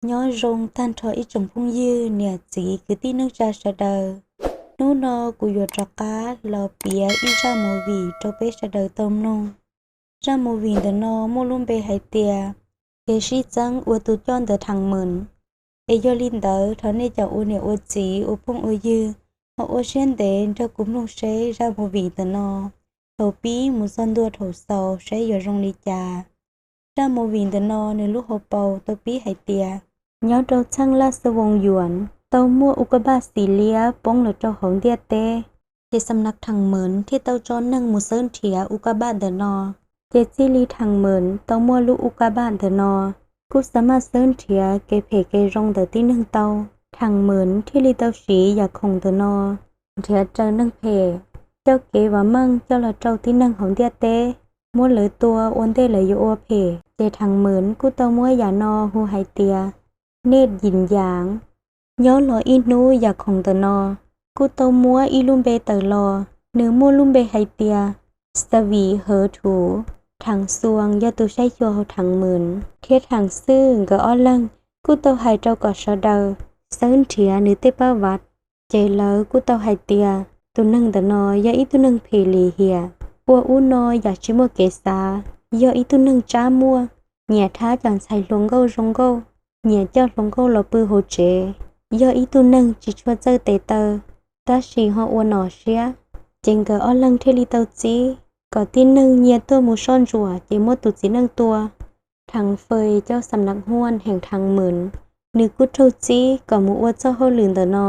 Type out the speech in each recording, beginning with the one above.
Nyob zoo tag nrho ib tsoom phooj ywg, niam txiv, kwv tij neej tsa sawv daws. Hnub no kuv yuav rov qab los piav ib zaj movie rau peb sawv daws tau mloog. Zaj movie ntawm no muaj lub npe hais tias Kev sib txeeb ua tus coj ntawm Theem Meem. Es yog li ntawd thov nej cov ua niam ua txiv ua phooj ua ywg ho ua siab ntev nrog kuv mloog seb zaj movie ntawm no thaum pib mus txog ntua thaum xaus seb yuav zoo li cas. Zaj movie ntawm no nws lub hauv paus tau pib hais tias nyob rau txheej laj xab voos yuam tau muaj ua kaj baj xim liab poob los rau hauv ntiaj teb, ces xam nas Theem Meem thiaj tau tso neeg mus xawb nrhiav ua kaj baj ntawm no. Ces txij li Theem Meem tau muaj lub ua kaj baj ntawm no, kuj xa maj xawb nrhiav kev phem kev zoo ntawm tib neeg tau. Theem Meem thiaj li tau siv yam khoom ntawm no nrhiav raws neeg phem, coj kev vam meej coj los rau tib neeg hauv ntiaj teb, muab lawv tua ua ntej lawv yuav ua phem. Ces Theem Meem kuj tau muab yam no hu hais tias Nej Yim Yaav. Nyob los ib hnub yam khoom ntawm no kuj tau muab ib lub npe tawm los, nws muaj lub npe hais tias Xav Vim Hawv Thuv. Theem Xuas yog tus saib xyuas hauv Theem Meem thiab Theem Xwj nkawd ob leeg kuj tau hais rau kom sawv daws xawb nrhiav nws tej pab vav. Ces lawv kuj tau hais tias tus neeg ntawm no yog ib tug neeg phem lim hiam, ua ub no yam tsis muaj kev xav, yog ib tug neeg tsab muaj, nyiam thab cov ntxhais hluas nkauj zoo nkauj, nyiam coj hluas nkauj los pw hauv tsev, yog ib tug neeg tsis tshua txawj tes taw, tab sis ho ua nom siab. Ces nkawd ob leeg thiaj li tau txib kom tib neeg nyias tuaj mus soj ntsuam ces muab tus txiv neej tua. Theem Fais coj xam nas huaj heem Theem Meem, nws kuj raug txib kom mus ua txoj hauj lwm ntawm no.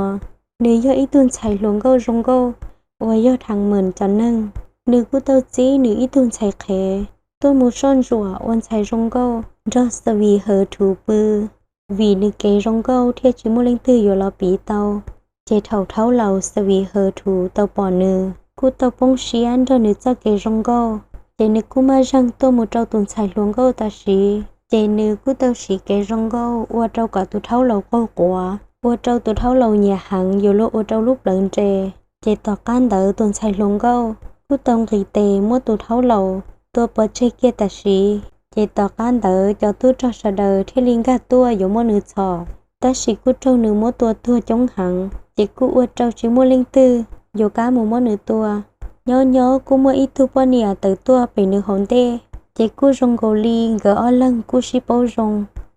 Nws yog ib tug ntxhais hluas nkauj zoo nkauj uas yog Theem Meem cov neeg. Nws kuj tau txib nws ib tug ntxhais qhev tuaj mus soj ntsuam ua ntxhais zoo nkauj nrog Xav Vim Hawv Thuv pw, vim nws kev zoo nkauj thiaj tsis muaj leej twg yuav los piv tau. Ces thaum thaub laus Xav Vim Hawv Thuv tau pom nws kuj tau poob siab nrog nws txoj kev zoo nkauj, ces nws kuj maj zeeg tuaj mus rau tus ntxhais hluas nkauj tam sim. Ces nws kuj tau siv kev zoo nkauj ua rau kom tus thaub laus qaug quav, ua rau tus thaub laus nyiam heev yuav luag ua rau lub plawv nres. Ces tom qab ntawd tus ntxhais hluas nkauj kuj tau nqis tes muab tus thaub laus tua pov tseg kiag tam sim. Ces tom qab ntawd cov tub rog sawv daws thiaj li nkag tuaj yuav muab nws txhom, tab sis kuj raug nws muab tua tuag coob heev, ces kuj ua rau tsis muaj leej twg yuav kam mus muab nws tua. Nyob nyob kuj muaj ib tug poj niam tawm tuaj pem nws hauv ntej, ces kuj zoo nkaus li nkawd ob leeg kuj sib paub zoo.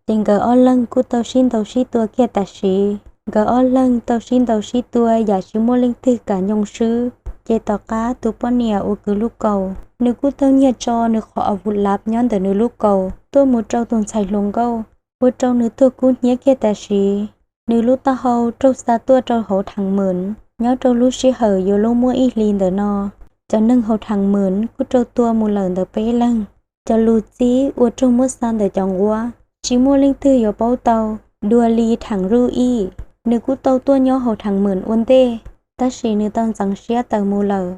Ces nkawd ob leeg kuj tau sib ntaus sib tua kiag tam sim. Nkawd ob leeg tau sib ntaus sib tua yam tsis muaj leej twg kam nyoo swb. Ces tom qab tus poj niam uas kwv lub kaus, nws kuj tau nyiag tso nws qhov a vus lav nyob ntawm nws lub kaus tuaj mus rau tus ntxhais hluas nkauj, ua rau nws tuag kub hnyiab kiag tam sim. Nws lub taub hau raug xa tuaj rau hauv Theem Meem. Nyob rau lub sij hawm yuav luag muaj ib hlis ntawm no, cov neeg hauv Theem Meem kuj raug tua mus lawm ntawm peb leeg. Cov lus txib uas raug muab xa ntawm cov nquab tsis muaj leej twg yuav paub tau, dua li Theem Ruj Ib, nws kuj tau tuaj nyob hauv Theem Meem ua ntej, tab sis nws tau ntxeev siab tawm mus lawm.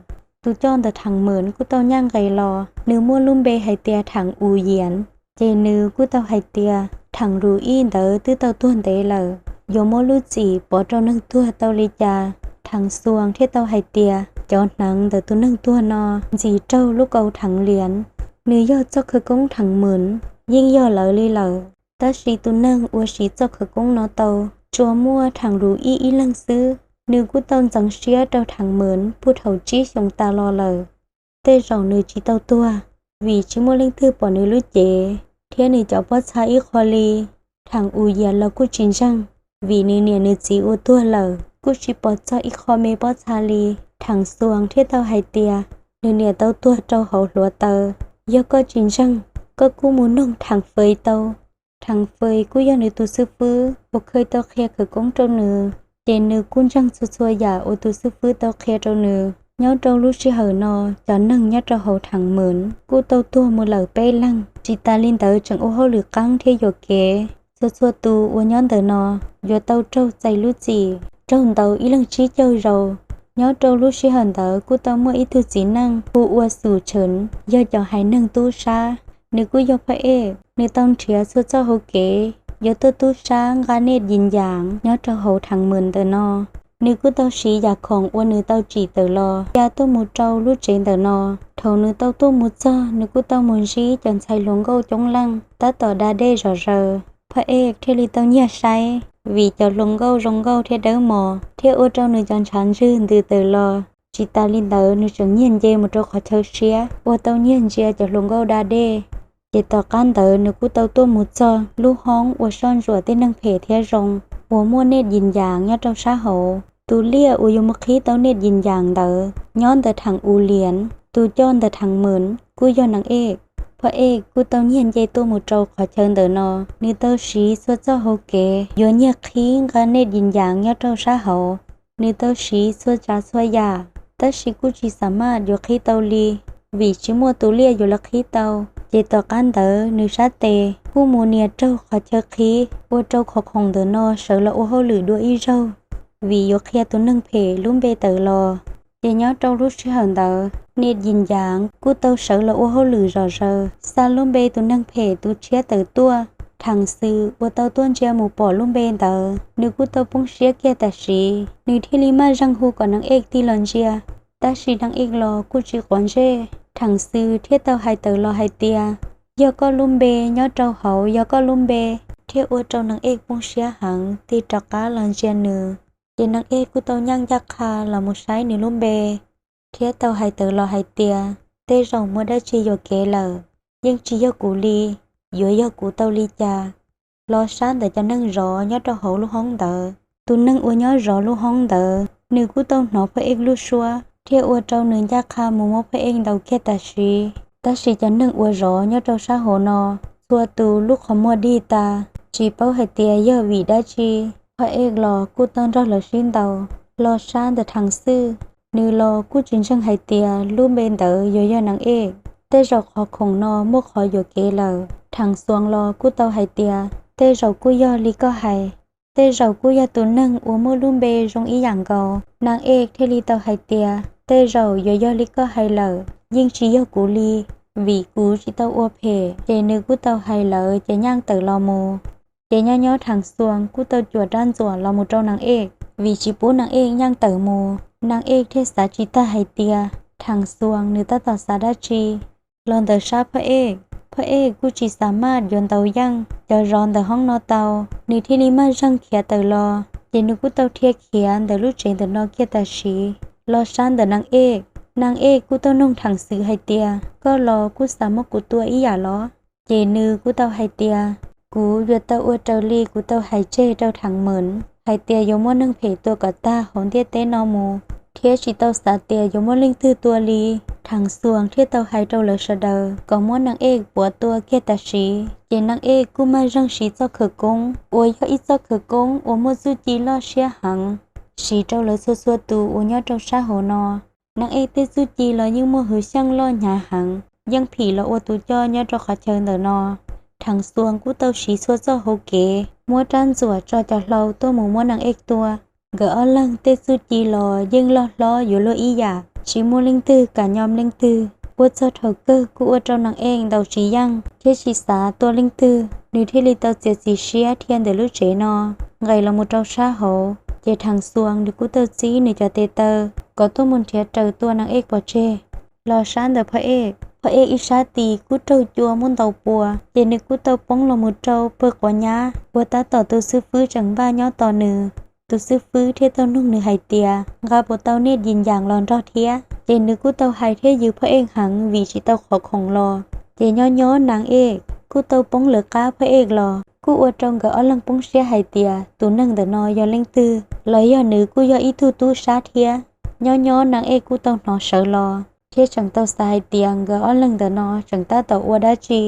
Tus coj ntawm Theem Meem kuj tau ncaj nqes los, nws muaj lub npe hais tias Theem U Yias. Ces nws kuj tau hais tias Theem Ruj Ib ntawd twb tau tuag ntev lawm, yuav muab lub txim pov rau neeg tuag tau li cas? Theem Xuas thiaj tau hais tias cov hneev ntawm tus neeg tuag no ntxim raug lub kaus Theem Lias. Nws yog txoj khawv koob Theem Meem, yeej yog lawv li lawm. Tab sis tus neeg uas siv txoj khawv koob no tau tsuas muaj Theem Ruj Ib ib leeg xwb. Nws kuj tau ntxeev siab rau Theem Meem puag thaum tsib xyoos tas los lawm. Tej zaum nws tsis tau tuag, vim tsis muaj leej twg pom nws lub cev thiab nws cov pob txha ib qho li. Theem U Yias los kuj tsis ntseeg, vim nws niam nws txiv uas tuag lawm kuj tsis pom txog ib qho me pob txha li. Theem Xuas thiaj tau hais tias nws niam tau tuag rau hauv hluav taws. Yog koj tsis ntseeg, koj kuj mus noog Theem Fais tau. Theem Fais kuj yog nws tus xib fwb uas kheev tau qhia khawv koob rau nws, ces nws kuj ntseeg txhua txhua yam uas tus xib fwb tau qhia rau nws. Nyob rau lub sij hawm no, cov neeg nyob rau hauv Theem Meem kuj tau tuag mus lawm peb leeg. Tsis tas li ntawd tseem ua hauj lwm qeeb thiab yuam kev. Txhua txhua tus uas nyob ntawm no yuav tau raug txais lub txim raug ntaus ib leeg tsib caug zaus. Nyob rau lub sij hawm ntawd kuj tau muaj ib tug txiv neej hu ua Xus Tshwm, yog cov haiv neeg tub sab. Nws kuj yog phaj ej, nws tau nrhiav txhua txoj hauv kev yuav tuaj tub sab nqa Nej Yim Yaav nyob rau hauv Theem Meem ntawm no. Nws kuj tau siv yam khoom uas nws tau tsim tawm los ya tuaj mus rau lub tsev ntawm no. Thaum nws tau tuaj mus txog, nws kuj tau mus ntsib cov ntxhais hluas nkauj coob leej tab tom da dej zom zaws. Phaj Ej thiaj li tau nyiag saib, vim cov hluas nkauj zoo nkauj thiab dawb mos thiaj ua rau nws cov ntshav ntswg ntws tawm los. Tsis tas li ntawd nws tseem nyiag nce mus rau qhov chaw siab uas tau nyiag ntsia cov hluas nkauj da dej. Ces tom qab ntawd nws kuj tau tuaj mus txog lub hoob uas soj ntsuam tej neeg phem thiab zoo uas muaj nej yim yas nyob rau sab hauv. Tus liaj uas yuav mus qhib tau nej yim yas ntawd nyob ntawm theem u liav, tus coj ntawm theem mem kuj yog nang Ej. Phaj Ej kuj tau nyiag nce tuaj mus rau qhov chaw ntawm no, nws tau siv txhua txoj hauv kev yuav nyiag qhib nqa nej yim yas nyob rau sab hauv. Nws tau siv txhua tsav txhua yam, tab sis kuj tsis xav maj yuav qhib tau li, vim tsis muaj tus liaj yuav los qhib tau. Ces tom qab ntawd nws sab tes kuj mus nias raug qhov chaw qhib, ua rau qhov khoom ntawm no sawv los ua hauj lwm dua ib zaug, vim yuav qhia tus neeg phem lub npe tawm los. Ces nyob rau lub sij hawm ntawd nej yim yas kuj tau sawv los ua hauj lwm zom zaws xa lub npe tus neeg phem tus tshiab tawm tuaj. Theem Xwm uas tau tuaj ntsia mus pom lub npe ntawd, nws kuj tau poob siab kiag tam sim, nws thiaj li maj zeeg hu kom nang Ej tig los ntsia. Tab sis nang Ej los kuj tsis quav ntsej. Theem Xwm thiaj tau hais tawm los hais tias, yog koj lub npe nyob rau hauv, yog koj lub npe. Thiaj ua rau nang Ej poob siab heev tig rov qab los ntsia nws. Ces nang Ej kuj tau nyeej ncaj qha los mus saib nws lub npe, thiab tau hais tawm los hais tias, tej zaum muaj dab tsi yuam kev lawm, yeej tsis yog kuv li, yuav yog kuv tau li cas? Los sab ntawm cov neeg zov nyob rau hauv lub hoob ntawd, tus neeg uas nyob zov lub hoob ntawd nws kuj tau hnov Phaj Ej lub suab thiaj ua rau nws ncaj qha mus muab Phaj Ej ntaus kiag tam sim. Tab sis cov neeg uas zov nyob rau sab hauv no txhua tus lub qhov muag dig tas, tsis paub hais tias yog vim dab tsi. Phaj Ej los kuj tau nrog lawv sib ntaus. Los sab ntawm Theem Xwm, nws los kuj tsis ntseeg hais tias lub npe ntawd yuav yog Nag Ej. Tej zaum qhov khoom no muaj qhov yuam kev lawm. Theem Xuas los kuj tau hais tias tej zaum kuj yog li koj hais, tej zaum kuj yog tus neeg uas muaj lub npe zoo ib yam nkaus. Nag Ej thiaj li tau hais tias tej zaum yuav yog li koj hais lawm, yeej tsis yog kuv li, vim kuv tsis tau ua phem. Ces nws kuj tau hais lawm ces nyeej tawm los mus. Ces nyob nyob Theem Xuas kuj tau cuam rab ntxuam los mus rau Nag Ej, vim tsis pub Nag Ej nyeej tawm mus. Nag Ej thiaj xav tsis tag hais tias Theem Xuas nws tab tom xav dab tsi. Los ntawm sab Phaj Ej, Phaj Ej kuj tsis xav maj yuav ntaus yeej cov zov ntawm hoob no tau, nws thiaj li maj zeeg khiav tawm los. Ces nws kuj tau dhia khiav ntawm lub tsev ntawm no kiag tam sim. Los sab ntawm Nag Ej, Nag Ej kuj tau noog Theem Xwm hais tias koj los kuj xav muab kuv tua ib yam los? Ces nws kuj tau hais tias kuv yuav tau ua raws li kuv tau hais tseg rau Theem Mem hais tias yuav muab neeg phem tua kom tag hauv ntiaj teb no mus, thiab tsis tau xav tias yuav muab leej twg tua li. Theem Xuas thiaj tau hais rau lawv sawv daws kom muab Nag Ej puav tua kiag tam sim. Ces Nag Ej kuj maj zeeg siv txoj khawv koob uas yog ib txoj khawv koob uas muaj txuj ci loj siab heev, siv rau lawv txhua txhua tus uas nyob rau sab hauv no. Nag Ej tej txuj ci los yeej muaj hwv xyeej loj hnyav heev, yeej phim los ua tus coj nyob rau qhov chaw ntawm no. Theem Xuas kuj tau siv txhua txoj hauv kev muab rab ntxuam tso cov hlau tuaj mus muab Nag Ej tua. Nkawd ob leeg tej txuj ci los yeej loj hlob yuav luag ib yam, tsis muaj leej twg kam nyom leej twg. Ua txog thaum kawg kuj ua rau Nag Ej ntaus tsis yeej thiab tsis xav tua leej twg, nws thiaj li tau txiav txim siab dhia ntawm lub tsev no nqes los mus rau sab hauv. Ces Theem Xuas nws kuj tau txib nws cov tes taw kom tuaj mus nrhiav raws tua Nag Ej pov tseg. Los sab ntawm Phaj Ej, Phaj Ej ib sab tis kuj raug cua muab ntaus pua, ces nws kuj tau poob los mus rau pawg quav nyab uas tab tom tus xib fwb tseem npaj nyob tos nws. Tus xib fwb thiaj tau nug nws hais tias nqa puas tau nej yim yaam los nrog thiab. Ces nws kuj tau hais thiab yws Phaj Ej heev vim tsis tau qhov khoom los. Ces nyob nyob Nag Ej kuj tau poob lawv qab Phaj Ej los, kuj ua rau nkawd ob leeg poob siab hais tias tus neeg ntawm no yog leej twg, los yog nws kuj yog ib tug tub sab thiab. Nyob nyob Nag Ej kuj tau hnov sawv los thiab tseem tau xav hais tias nkawd ob leeg ntawm no tseem tab tom ua dab tsi.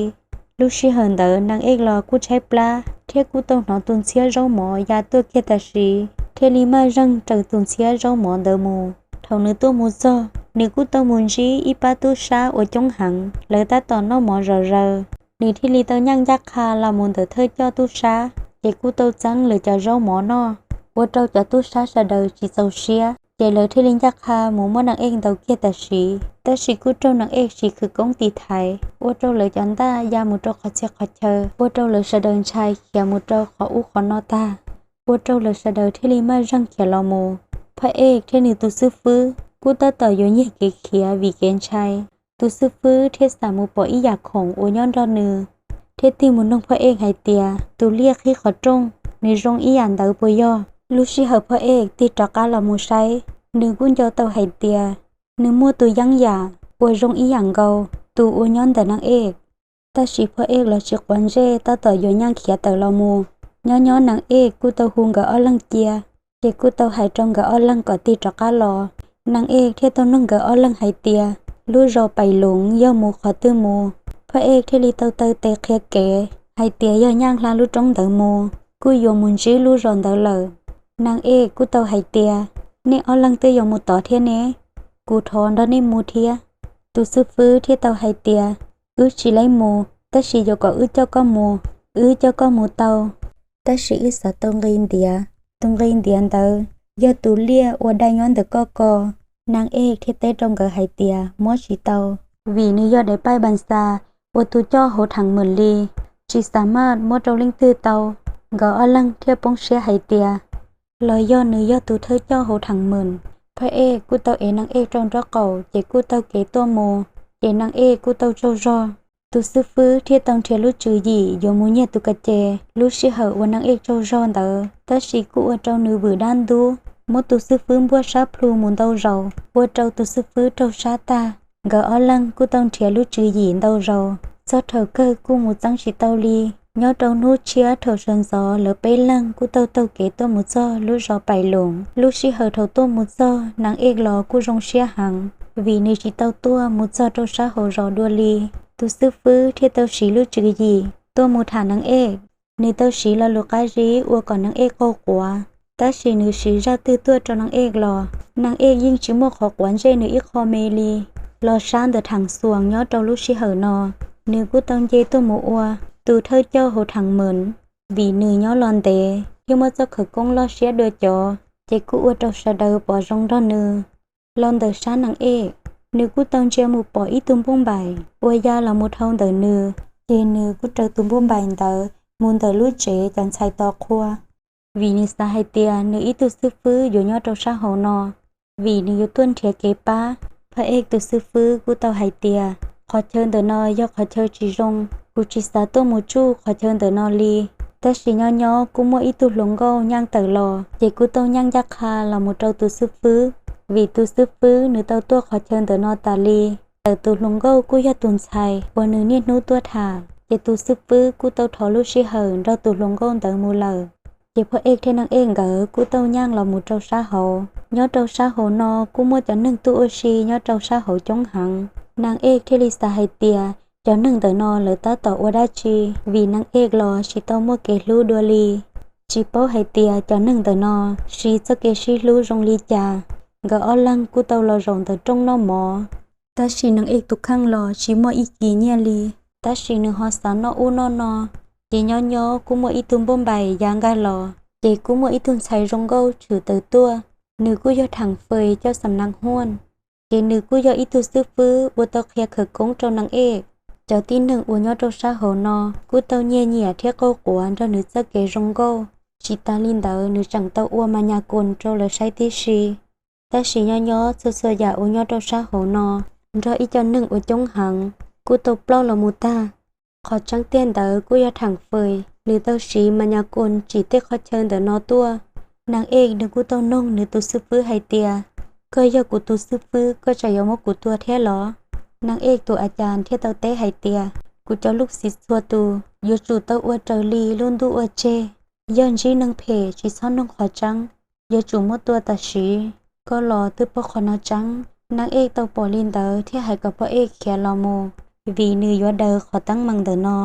Lub sij hawm ntawd Nag Ej los kuj tshaib plab thiab kuj tau hnov tus ntxhiab zaub mov ya tuaj kiag tam sim, thiaj li maj zeeg raws tus ntxhiab zaub mov ntawd mus. Thaum nws tuaj mus txog, nws kuj tau mus ntsib ib pab tub sab uas coob heev, lawv tab tom noj mov zom zaws. Nws thiaj li tau nyeej ncaj qha los mus ntawm thawj coj tub sab, ces kuj tau txeeb lawv cov zaub mov noj, ua rau cov tub sab sawv daws tsis txaus siab, ces lawv thiaj li ncaj qha mus muab Nag Ej ntaus kiag tam sim. Tab sis kuj raug Nag Ej siv khawv koob tiv thaiv, ua rau lawv cov ntaj ya mus rau qhov txhia qhov chaw, ua rau lawv sawv daws ntshai khiav mus rau qhov ub qhov no tag, ua rau lawv sawv daws thiaj li maj zeeg khiav los mus. Phaj Ej thiab nws tus xib fwb kuj tab tom yuav nyiag kev khiav vim kev ntshai. Tus xib fwb thiaj xam mus pom ib yam khoom uas nyob nrog nws, thiab tig mus noog Phaj Ej hais tias tus liaj qhib qhov rooj nws zoo ib yam ntawd puas yog. Lub sij hawm Phaj Ej tig rov qab los mus saib, nws kuj nco tau hais tias nws muaj tus yeeb yam uas zoo ib yam nkaus tus uas nyob ntawm Nag Ej. Tab sis Phaj Ej los tsis quav ntsej, tab tom yuav nyaaj khiav tawm los mus. Nyob nyob Nag Ej kuj tau hu nkawd ob leeg cia, ces kuj tau hais rau nkawd ob leeg kom tig rov qab los. Nag Ej thiaj tau noog nkawd ob leeg hais tias lub zos Pais Loov yog mus qhov twg mus. Phaj Ej thiaj li tau taw tes qhia kev hais tias yog nyaaj hla lub roob ntawd mus, kuj yuav mus ntsib lub zos ntawd lawm. Nag Ej kuj tau hais tias nej ob leeg twb yuav mus tod thiab ne, kuv thov nrog nej mus thiab. Tus xib fwb thiaj tau hais tias wb tsis laib mus, tab sis yuav kom wb coj koj mus, wb coj koj mus tau. Tab sis wb xav tau nqi ntiav, tus nqi ntiav ntawd yog tus liaj ua dai nyob ntawm koj ko. Nag Ej thiaj teb rau nkawd hais tias muab tsis tau, vim nws yog daim paij npas xas uas tus coj hauv theem mem li, tsis xas maj muab rau leej twg tau. Nkawd ob leeg thiaj poob siab hais tias los yog nws yog tus thawj coj hauv theem mem. Phaj Ej kuj tau ev Nag Ej rau nraub qaum ces kuj taug kev tuaj mus, ces Nag Ej kuj tau tsaug zog. Tus xib fwb thiaj tau nrhiav lub tswv yim yuav mus nyiag tus kas ces. Lub sij hawm uas Nag Ej tsaug zog ntawd tab sis kuj ua rau nws vwm dab ntub, muab tus xib fwb npuaj sab plhu mus ntau zaus, ua rau tus xib fwb raug sab tag. Nkawd ob leeg kuj tau nrhiav lub tswv yim ntau zaus, txog thaum kawg kuj mus txeeb tsis tau li. Nyob rau hnub tshiab thaum sawv ntxov lawv peb leeg kuj tau taug kev tuaj mus txog lub zos Pais Loov. Lub sij hawm thaum tuaj mus txog Nag Ej los kuj zoo siab heev, vim nws tsis tau tuaj mus txog rau sab hauv zos dua li. Tus xib fwb thiaj tau siv lub tswv yim tuaj mus tham Nag Ej. Nws tau siv lo lus qab zib ua kom Nag Ej qaug quav, tab sis nws siv zaj twg tuaj rau Nag Ej los Nag Ej yeej tsis muaj qhov quav ntsej nws ib qho me li. Los sab ntawm theem xuas nyob rau lub sij hawm no, nws kuj tau nce tuaj mus ua tus thawj coj hauv theem mem, vim nws nyob los ntev thiab muaj txoj khawv koob loj siab dua cov, ces kuj ua rau sawv daws pom zoo nrog nws. Los ntawm sab Nag Ej, nws kuj tau ntsia mus pom ib tug npauj npaim uas ya los mus dhau ntawm nws, ces nws kuj raws tus npauj npaim ntawd mus ntawm lub tsev cov ntxhais tos qhua, vim nws xav hais tias nws ib tug xib fwb yuav nyob rau sab hauv no, vim nws yuav tuaj nrhiav kev pab. Phaj Ej tus xib fwb kuj tau hais tias qhov chaw ntawm no yog qhov chaw tsis zoo, kuv tsis xav tuaj mus tsuj qhov chaw ntawm no li. Tab sis nyob nyob kuj muaj ib tug hluas nkauj nyaaj tawm los, ces kuj tau nyaaj ncaj qha los mus rau tus xib fwb, vim tus xib fwb nws tau tuaj qhov chaw ntawm no tas li. Txawm tus hluas nkauj kuj yog tus ntxhais uas nws niaj hnub tuaj tham, ces tus xib fwb kuj tau thov lub sij hawm nrog tus hluas nkauj ntawd mus lawm. Ces Phaj Ej thiab Nag Ej nkawd kuj tau nyaaj los mus rau sab hauv. Nyob rau sab hauv no kuj muaj cov neeg tuaj ua si nyob rau sab hauv coob heev. Nag Ej thiaj li xav hais tias cov neeg ntawm no lawv tab tom ua dab tsi, vim Nag Ej los tsis tau muaj kev hlub dua li. Tsis paub hais tias cov neeg ntawm no siv txoj kev sib hlub zoo li cas. Nkawd ob leeg kuj tau los zaum ntawm rooj noj mov, tab sis Nag Ej tus kheej los tsis muaj ib kis nyiaj li, tab sis nws ho xav noj ub noj no. Ces nyob nyob kuj muaj ib tug npauj npaim ya nkag los, ces kuj muaj ib tug ntxhais zoo nkauj tshwm tawm tuaj, nws kuj yog theem fes coj xam nas huaj, ces nws kuj yog ib tug xib fwb uas tau qhia khawv koob rau Nag Ej. Cov tib neeg uas nyob rau sab hauv no kuj tau nyiag nyiam thiab qaug quav nrog nws txoj kev zoo nkauj. Tsis tas li ntawd nws tseem tau ua mas nyas koos rau lawv saib tib si. Tab sis nyob nyob txhua txhua yam uas nyob rau sab hauv no nrog ib co neeg uas coob heev kuj tau ploj los mus tag. Qhov tseeb tiag ntawd kuj yog theem fes nws tau siv mas nyas koos tsim tej qhov chaw ntawm no tuaj. Nag Ej nws kuj tau noog nws tus xib fwb hais tias, koj yog kuv tus xib fwb, koj tseem yuav muab kuv tua thiab los? Nag Ej tus a cas thiaj tau teb hais tias, kuv cov luj xiv txhua tus yuav tsum tau ua raws li lub ntuj ua tseg. Yog ntsib neeg phem tsis txhob noog qhov tseeb, yuav tsum muab tua tam sim. Koj los twb paub qhov no tseeb. Nag Ej tau pom li ntawd thiaj hais kom Phaj Ej khiav los mus, vim nws yuav daws qhov teeb meem ntawm no.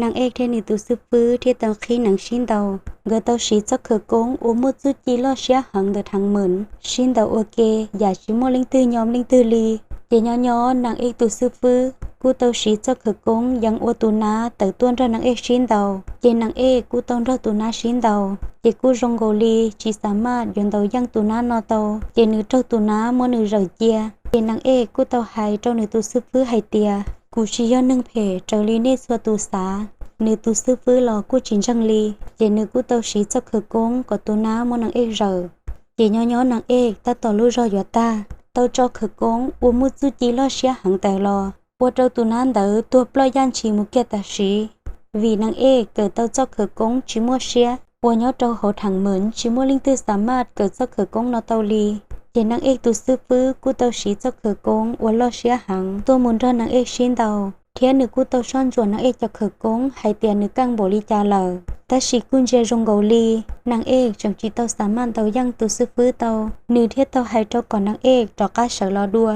Nag Ej thiab nws tus xib fwb thiaj tau qhib neev sib ntaus. Nkawd tau siv txoj khawv koob uas muaj txuj ci loj siab heev ntawm theem mem sib ntaus ua ke, yam tsis muaj leej twg nyo leej twg li. Ces nyob nyob Nag Ej tus xib fwb kuj tau siv txoj khawv koob yees ua tus nab tawm tuaj nrog Nag Ej sib ntaus. Ces Nag Ej kuj tau nrog tus nab sib ntaus, ces kuj zoo nkaus li tsis xas maj yuav ntaus yeej tus nab no tau. Ces nws raug tus nab muab nws zawm cia. Ces Nag Ej kuj tau hais rau nws tus xib fwb hais tias, kuv tsis yog neeg phem raws li nej txhua tus xav. Nws tus xib fwb los kuj tsis ntseeg li, ces nws kuj tau siv txoj khawv koob kom tus nab muab Nag Ej zawm. Ces nyob nyob Nag Ej tab tom lub zog yuav tag, tau tso khawv koob uas muaj txuj ci loj siab heev tawm los, ua rau tus nab ntawd tuag ploj yaj ntshis mus kiag tam sim. Vim Naj Ej kawm tau txoj khawv koob tsis muaj siab uas nyob rau hauv Thaj Meem tsis muaj leej twg xa maj kawm txoj khawv koob no tau li. Ces Naj Ej tus xib fwb kuj tau siv txoj khawv koob uas loj siab heev tuaj mus nrog Naj Ej sib ntaus, thiab nws kuj tau soj ntsuam Naj Ej cov khawv koob hais tias nws kaj npaum li cas lawm. Tab sis kuj ntsia zoo nkaus li Naj Ej tseem tsis tau xa maj ntaus yeej tus xib fwb tau, nws thiaj tau hais rau kom Naj Ej rov qab sawv los dua.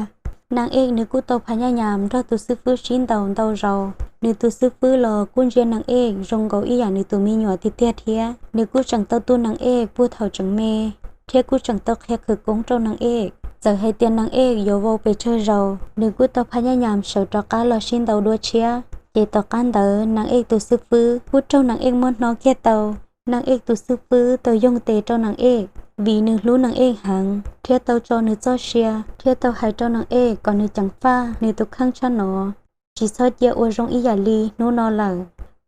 Naj Ej nws kuj tau phas nyaj nyam nrog tus xib fwb sib ntaus ntau zaus, nws tus xib fwb los kuj ntsia Naj Ej zoo nkaus ib yam nws tus me nyuam tiag tiag thiab. Nws kuj tseem tau tu Naj Ej puag thaum tseem me, thiab kuj tseem tau qhia khawv koob rau Naj Ej. Txawm hais tias Naj Ej yuav vau pes tsawg zaus, nws kuj tau phas nyaj nyam sawv rov qab los sib ntaus dua tshiab. Ces tom qab ntawd Naj Ej tus xib fwb kuj raug Naj Ej muab hnov kiag tau. Naj Ej tus xib fwb tau yoog tes rau Naj Ej, vim nws hlub Naj Ej heev thiab tau tso nws txoj sia, thiab tau hais rau Naj Ej kom nws ceev faj nws tus kheej tshaj no, tsis txhob cia ua zoo ib yam li hnub no lawm,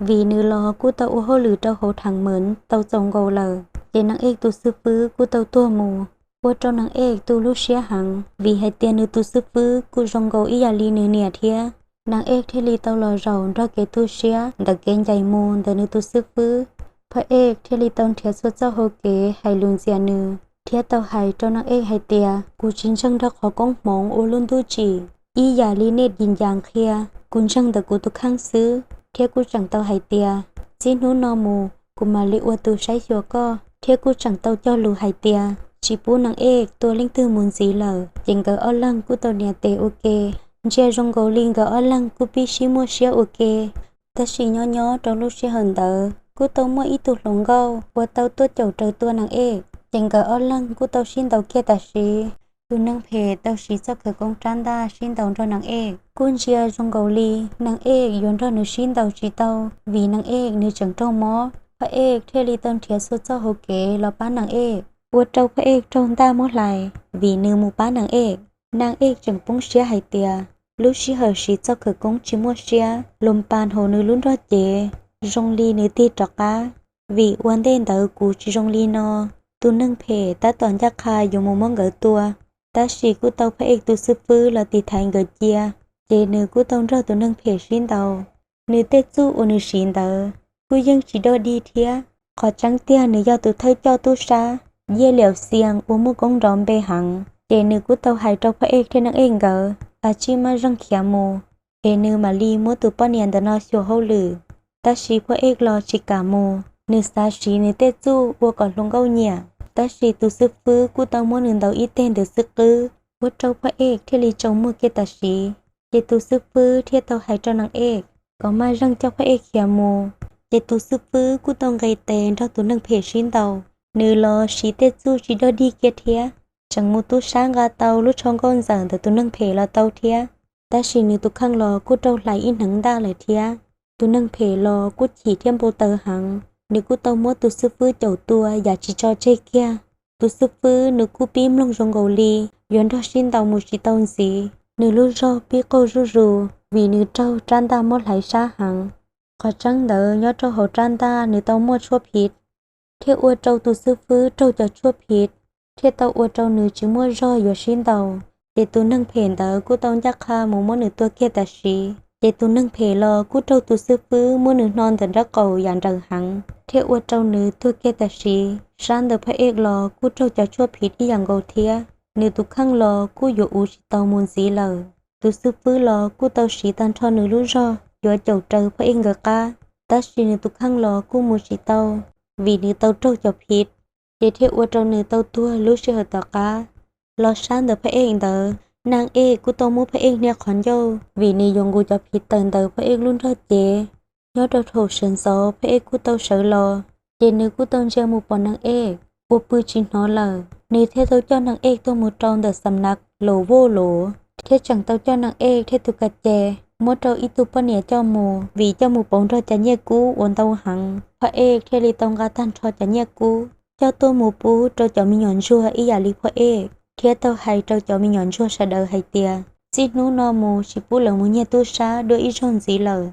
vim nws los kuj tau ua hauj lwm rau hauv Thaj Meem tau txaus nkaus lawm. Ces Naj Ej tus xib fwb kuj tau tuag mus, ua rau Naj Ej tu lub siab heev, vim hais tias nws tus xib fwb kuj zoo nkaus ib yam li nws niam thiab. Naj Ej thiaj li tau los zaum nrog kev tu siab ntawm kev ncaim mus ntawm nws tus xib fwb. Phaj Ej thiaj li tau nrhiav txhua txoj hau kev hais lus ntxias nws, thiab tau hais rau Naj Ej hais tias, kuv tsis ntseeg nrog qhov koob hmoov ua lub ntuj tsim ib yam li nej ncas ncas qhia, kuv ntseeg ntawm kuv tus kheej xwb. Thiab kuj tseem tau hais tias, txij hnub no mus kuv mam li ua tus saib xyuas koj. Thiab kuj tseem tau cog lus hais tias tsis pub Naj Ej tua leej twg mus ntxiv lawm. Ces nkawd ob leeg kuj tau nias tes ua ke, ntsia zoo nkaus li nkawd ob leeg kuj pib sib muaj siab ua ke. Tab sis nyob nyob rau lub sij hawm ntawd kuj tau muaj ib tug hluas nkauj uas tau tuaj caum raws tua Naj Ej, ces nkawd ob leeg kuj tau sib ntaus kiag tam sim. Tus neeg phem tau siv txoj khawv koob rab ntaj sib ntaus nrog Naj Ej, kuj ntsia zoo nkaus li Naj Ej yuav nrog nws sib ntaus tsis tau, vim Naj Ej nws tseem raug mob. Phaj Ej thiaj li tau nrhiav txhua txoj hau kev los pab Naj Ej, ua rau Phaj Ej raug ntaj muab hlais vim nws mus pab Naj Ej. Naj Ej tseem poob siab hais tias, lub sij hawm siv txoj khawv koob tsis muaj siab, lus pas hauv nws lub nrog cev zoo li nws tig rov qab, vim ua ntej ntawd kuv tsis zoo li no. Tus neeg phem tab tom ncaj qha yuav mus muab nkawd tua, tab sis kuj tau Phaj Ej tus xib fwb los tiv thaiv nkawd cia, ces nws kuj tau nrog tus neeg phem sib ntaus. Nws tej txuj uas nws siv ntawd kuj yeej tsis dog dig thiab. Qhov tseeb tiag nws yog tus thawj coj tub sab Yiaj Liam Xias uas muaj koob nrov npe heev, ces nws kuj tau hais rau Phaj Ej thiab Naj Ej nkawd a tsij maj zeeg khiav mus, es nws mam li muab tus poj niam ntawm no xyuas hauj lwm. Tab sis Phaj Ej los tsis kam mus, nws xav siv nws tej txuj ua kom hluas nkauj nyiam, tab sis tus xib fwb kuj tau muab nws ntaus ib teg ntawm xwb qwb, ua rau Phaj Ej thiaj li tsaus muag kiag tam sim. Ces tus xib fwb thiaj tau hais rau Naj Ej kom maj zeeg coj Phaj Ej khiav mus. Ces tus xib fwb kuj tau nqis tes nrog tus neeg phem sib ntaus, nws los siv tej txuj tsis dog dig kiag thiab, tseem mus tub sab nqa tau lub tsho nkauj ntxawm ntawm tus neeg phem los tau thiab. Tab sis nws tus kheej los kuj raug hlais ib hneev ntaj lawm thiab. Tus neeg phem los kuj chim thiab npau taws heev, nws kuj tau muab tus xib fwb caum tua yam tsis tso tseg kiag. Tus xib fwb nws kuj pib mloog zoo nkaus li yuav nrog sib ntaus mus tsis tau ntxiv, nws lub zog pib qaug zuj zus vim nws raug rab ntaj muab hlais sab heev. Qhov tseeb ntawd nyob rau hauv rab ntaj nws tau muaj tshuaj phiv, thiaj ua rau tus xib fwb raug cov tshuaj phiv, thiaj tau ua rau nws tsis muaj zog yuav sib ntaus. Ces tus neeg phem ntawd kuj tau ncaj qha mus muab nws tua kiag tam sim. Ces tus neeg phem los kuj raug tus xib fwb muab nws hno ntawm nraub qaum yam nrawm heev, thiaj ua rau nws tuag kiag tam sim. Sab ntawm Phaj Ej los kuj raug cov tshuaj phiv ib yam nkaus thiab, nws tus kheej los kuj yuav uv tsis tau mus ntxiv lawm. Tus xib fwb los kuj tau siv tag nrho nws lub zog yuav caum raws Phaj Ej nkawd qab, tab sis nws tus kheej los kuj mus tsis tau, vim nws tau raug cov phiv, ces thiaj ua rau nws tau tuag lub sij hawm tom qab. Los sab ntawm Phaj Ej ntawd, Naj Ej kuj tau muab Phaj Ej hnia qhov ncauj vim nws yuav nqus cov phiv tawm ntawm Phaj Ej lub nrog cev. Nyob rau thaum sawv ntxov Phaj Ej kuj tau sawv los, ces nws kuj tau ntsia mus pom Naj Ej uas pw tsis hnov lawm. Nws thiaj tau coj Naj Ej tuaj mus rau ntawm xam nav laus voj laus, thiab tseem tau coj Naj Ej thiab tus ka ce muab rau ib tug poj niam coj mus, vim coj mus pauv nrog cov nyiaj kub uas ntau heev. Phaj Ej thiaj li tau nqa tag nrho cov nyiaj kub coj tuaj mus pub rau cov me nyuam ntsuag ib yam li Phaj Ej, thiab tau hais rau cov me nyuam ntsuag sawv daws hais tias, txij hnub no mus tsis pub lawv mus nyiag tub sab dua ib zaug ntxiv lawm.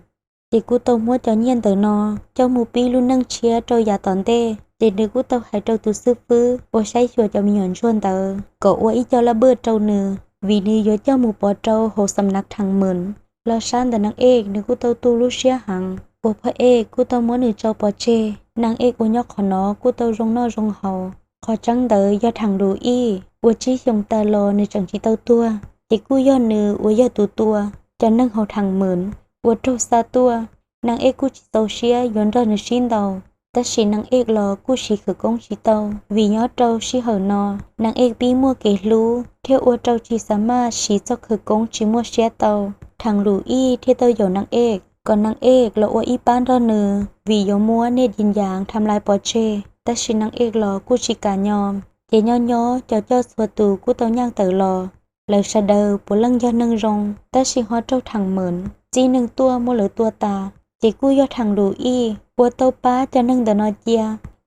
Ces kuj tau muab cov nyiaj ntawm no coj mus pib lub neej tshiab rau yav tom ntej. Ces nws kuj tau hais rau tus xib fwb uas saib xyuas cov me nyuam ntsuag ntawd kom ua ib co laj bwj rau nws, vim nws yuav coj mus pov rau hauv xam nav Thaj Meem. Los sab ntawm Naj Ej nws kuj tau tu lub siab heev, uas phaj ej kuj tau muab nws tso pov tseg. Naj ej uas nyob qhov no kuj tau zoo noj zoo haus. Qhov tseeb ntawd yog Theem Lus Ij uas tsib xyoos tas los nws tseem tsis tau tuag, ces kuj yog nws uas yog tus tua cov neeg hauv Theem Mem uas raug xa tuaj. Naj ej kuj tsis txaus siab yuav nrog nws sib ntaus, tab sis naj ej los kuj siv khawv koob tsis tau, vim nyob rau sij hawm no naj ej pib muaj kev hlub thiab ua rau tsis xav maj siv txoj khawv koob tsis muaj siab tau. Theem Lus Ij thiaj tau yaum naj ej kom naj ej los ua ib pab nrog nws, vim yuav muab Niaj Yis Yaav tham lais pov tseg, tab sis naj ej los kuj tsis kam nyo. Ces nyob nyob cov coj txhua tus kuj tau nyaaj tawm los, lawv sawv daws puav leej yog neeg zoo, tab sis ho raug Theem Mem txib neeg tuaj muab lawv tua tas. Ces kuj yog Theem Lus Ij ua tau pab cov neeg ntawm no cia,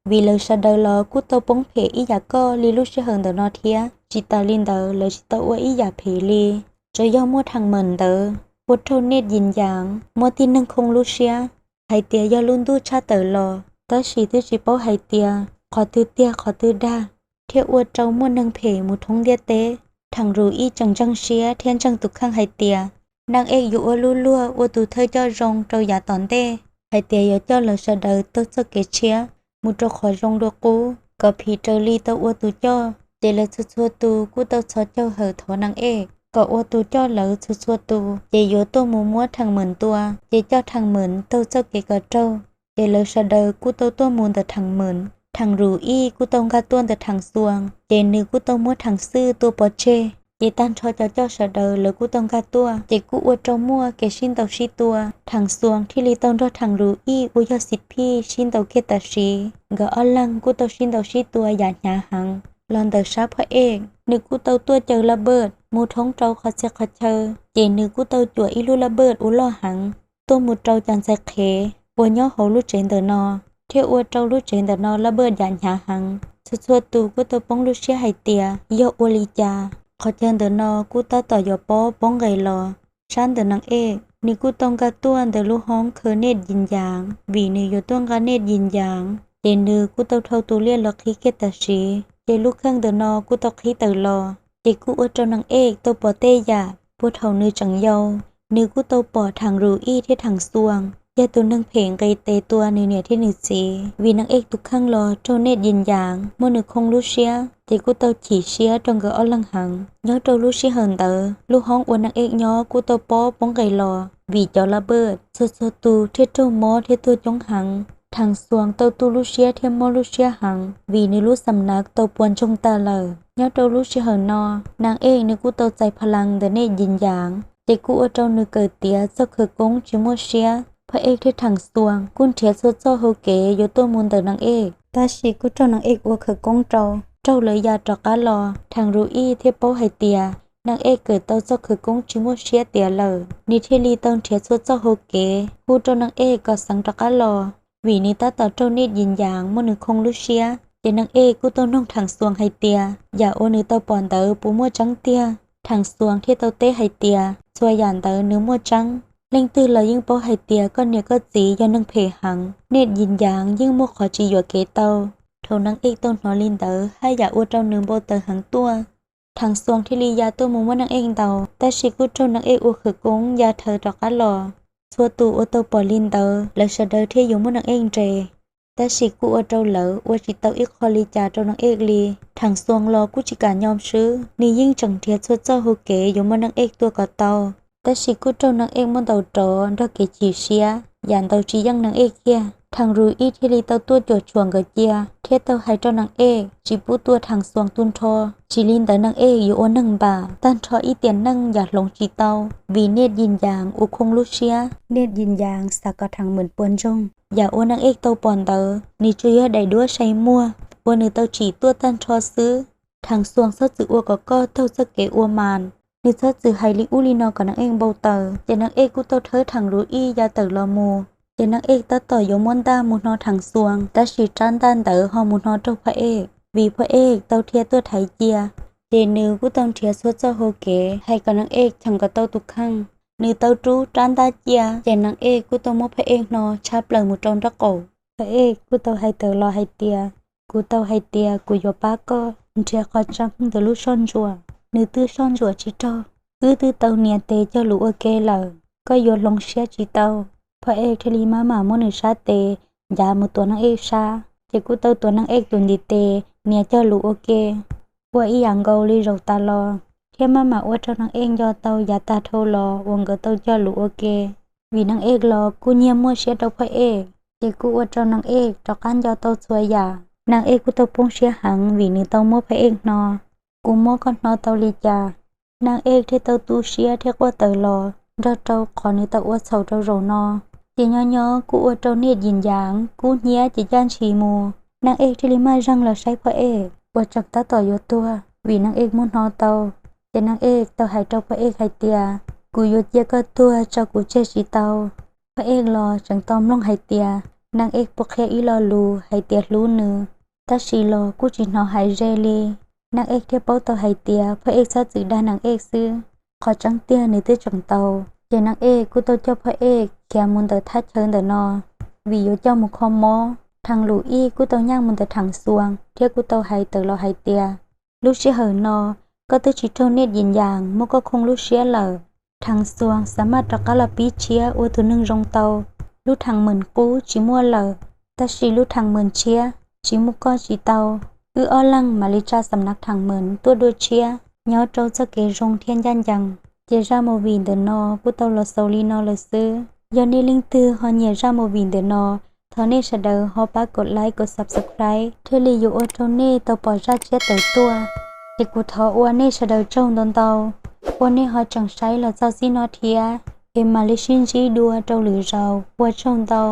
vim lawv sawv daws los kuj tau poob phem ib yam koj li lub sij hawm ntawm no thiab. Tsis tas li ntawd lawv tsis tau ua ib yam phem li, tsuas yog muaj Theem Mem ntawd ua raug Niaj Yis Yaav muab tib neeg khooj lub siab hais tias yog lub ntuj tshaj tawm los, tab sis twb tsis paub hais tias qhov twg tiag qhov twg dag, thiaj ua rau muaj neeg phem mus thoob ntiaj teb. Theem Lus Ij tseem ntseeg siab thiab ntseeg tus kheej hais tias naj ej yuav ua lub luag ua tus thawj coj zoo rau yav tom ntej, hais tias yuav coj lawv sawv daws taug txoj kev tshiab mus rau qhov zoo dua qub kom phim raws li tau ua tus coj. Ces lawv txhua txhua tus kuj tau txhos caug hawm thov naj ej kom ua tus coj lawv txhua txhua tus, ces yuav tuaj mus muab Theem Mem tua, ces coj Theem Mem taug txoj kev kom raug. Ces lawv sawv daws kuj tau tuaj mus ntawm Theem Mem. Theem Lus Ij kuj tau nkag tuaj ntawm Theem Xuas, ces nws kuj tau muab Theem Xwj tua pov tseg. Ces tag nrho cov coj sawv daws lawv kuj tau nkag tuaj, ces kuj ua rau muaj kev sib ntaus sib tua. Theem Xuas thiaj li tau nrog Theem Lus Ij uas yog Xis Phij sib ntaus kiag tam sim. Nkawd ob leeg kuj tau sib ntaus sib tua yam hnyav heev. Los ntawm sab phaj ej, nws kuj tau tuaj caw laj npawj mus thoob rau qhov txhia qhov chaw, ces nws kuj tau cuam ib lub laj npawj uas loj heev tuaj mus rau cov ntxhais qhev uas nyob hauv lub tsev ntawm no, thiaj ua rau lub tsev ntawm no laj npawj yam hnyav heev. Txhua txhua tus kuj tau poob lub siab hais tias yog ua li cas qhov chaw ntawm no kuj tab tom yuav pob poob nqes los. Sab ntawm naj ej, nws kuj tau nkag tuaj ntawm lub hoob khaws Niaj Yis Yaav, vim nws yuav tuaj nqa Niaj Yis Yaav, ces nws kuj tau dhau tus liaj los qhib kiag tam sim. Ces lub kheej ntawm no kuj tau qhib tawm los, ces kuj ua rau naj ej tau pom tej yam puag thaum nws tseem yau. Nws kuj tau pom Theem Lus Ij thiab Theem Xuas yog tus neeg phem nqis tes tua nws niam thiab nws txiv, vim naj ej tus kheej los raug Niaj Yis Yaav muab nws khooj lub siab, ces kuj tau chim siab rau nkawd ob leeg heev. Nyob rau lub sij hawm ntawd, lub hoob uas naj ej nyob kuj tau pob poob nqes los vim cov laj npawj. Txhua txhua tus thiaj raug mob thiab tuag coob heev. Theem Xuas tau tu lub siab thiab mob lub siab heev, vim nws lub xam nav tau puas ntsoog tag lawm. Nyob rau lub sij hawm no, naj ej nws kuj tau txais pha las ntawm Niaj Yis Yaav, ces kuj ua rau nws kawm tiav txoj khawv koob tsis muaj siab. Phaj ej thiab Theem Xuas kuj nrhiav txhua txoj hau kev yuav tuaj mus ntawm naj ej, tab sis kuj raug naj ej ua khawv koob rau, raug lawv ya rov qab los. Theem Lus Ij thiaj paub hais tias naj ej kawm tau txoj khawv koob tsis muaj siab tiav lawm, nws thiaj li tau nrhiav txhua txoj hau kev hu rau naj ej kom xeev rov qab los, vim nws tab tom raug Niaj Yis Yaav muab nws khooj lub siab. Ces naj ej kuj tau noog Theem Xuas hais tias yam uas nws tau pom ntawd puas muaj tseeb tiag. Theem Xuas thiaj tau teb hais tias txhua yam ntawd nws muaj tseeb. Leej twg los yeej paub hais tias koj niam koj txiv yog neeg phem heev, Niaj Yis Yaav yeej muaj qhov tsis yuam kev tau. Thaum naj ej tau hnov li ntawd haj yam ua rau nws npau taws heev tuaj. Theem Xuas thiaj li ya tuaj mus muab naj ej ntaus, tab sis kuj raug naj ej ua khawv koob ya rhawv rov qab los. Txhua tus uas tau pom li ntawd lawv sawv daws thiaj yuav muab naj ej nres, tab sis kuj ua rau lawv ua tsis tau ib qho li cas rau naj ej li. Theem Xuas los kuj tsis kam nyom swb, nws yeej tseem nrhiav txhua txoj hau kev yuav muab naj ej tua kom tau, tab sis kuj raug naj ej muab ntaus rov nrog kev chim siab, yam ntaus tsis yeej naj ej kiag. Theem Lus Ij thiaj li tau tuaj cuam tshuam nkawd cia thiab tau hais rau naj ej tsis pub tua Theem Xuas tu nrho, tsis li ntawd naj ej yuav ua neeg npam, tag nrho ib tiam neej yam hloov tsis tau, vim Niaj Yis Yaav ua khooj lub siab. Niaj Yis Yaav xav kom Theem Mem puas ntsoog. Yam uas naj ej tau pom ntawd nws tsuas yog daim duab sai muag uas nws tau tsim tuaj tag nrho xwb. Theem Xuas txhob txwm ua kom koj taug txoj kev ua mas, nws txhob txwm hais li ub li no kom naj ej npau taws. Ces naj ej kuj tau thawb Theem Lus Ij ya tawm los mus. Ces naj ej tab tom yuav muab ntaj mus hno Theem Xuas, tab sis rab ntaj ntawd ho mus hno raug phaj ej, vim phaj ej tau dhia tuaj thaiv cia. Ces nws kuj tau nrhiav txhua txoj hau kev hais kom naj ej cheem kom tau tus kheej. Nws tau rub rab ntaj cia, ces naj ej kuj tau muab phaj ej hno tshab plaws mus rau nraub qaum. Phaj ej kuj tau hais tawm los hais tias, kuv tau hais tias kuv yuav pab koj nrhiav qhov tseeb ntawm lub soj ntsuam. Nws twb soj ntsuam tsis raug, wb twb tau nias tes cog lus ua ke lawm, koj yuav hloov siab tsis tau. Phoj Ej thiaj li maj mam muab nws sab tes ncav mus tuav Neej Ej sab, ces kuj tau tuav Neej Ej tus ntiv tes nias cog lus ua ke, ua ib yam nkaus li zaum tas los, thiab maj mam ua rau Neej Ej nco tau yav tag dhau los uas nkawd tau cog lus ua ke. Vim Neej Ej los kuj nyiag muaj siab rau Phoj Ej, ces kuj ua rau Neej Ej rov qab nco tau txhua yam. Neej Ej kuj tau poob siab heev vim nws tau muab Phoj Ej hno. Kuv muab koj hno tau li cas? Neej Ej thiaj tau tu siab thiab quaj tawm los nrog rau qhov nws tau ua txhaum rau zaum no. Ces nyob nyob kuj ua rau Niaj Yim Yaav kub hnyiab ces caj ntshis mus. Neej Ej thiaj li maj zeeg los saib Phoj Ej uas tseem tab tom yuav tuag vim Neej Ej muab hno tau. Ces Neej Ej tau hais rau Phoj Ej hais tias, kuv yuav cia koj tuag tso kuv tseg tsis tau. Phoj Ej los tseem tau mloog hais tias Neej Ej puas qhia ib lo lus hais tias hlub nws, tab sis los kuj tsis hnov hais ze li. Neej Ej thiaj paub tau hais tias Phoj Ej txhob txwm dag Neej Ej xwb, qhov tseeb tiag nws twb tseem tau. Ces Neej Ej kuj tau coj Phoj Ej khiav mus ntawm thaj chaw ntawm no, vim yuav coj mus kho mob. Theem Lus Ij kuj tau nyeej mus ntawm Theem Xuas thiab kuj tau hais tawm los hais tias, lub sij hawm no koj twb tsis raug Niaj Yim Yaav muab koj khooj lub siab lawm. Theem Xuas xav maj rov qab los pib tshiab ua tus neeg zoo tau. Lub Theem Meem qub tsis muaj lawm, tab sis lub Theem Meem tshiab tsis muaj koj tsis tau. Wb ob leeg mam li tsa xam nav Theem Meem tuaj dua tshiab nyob rau txoj kev zoo thiab ncaj ncees. Ces zaj movie ntawm no kuj tau los xaus li no lawm xwb. Yog nej leej twg ho nyiam zaj movie ntawm no, thov nej sawv daws ho pab kom like kom subscribe thiaj li yuav ua rau nej tau pom zaj tshiab tawm tuaj. Ces kuv thov ua nej sawv daws tsaug ntau ntau uas nej ho tseem saib los txog txij no thiab, es mam li sib ntsib dua rau lwm zaus, ua tsaug ntau.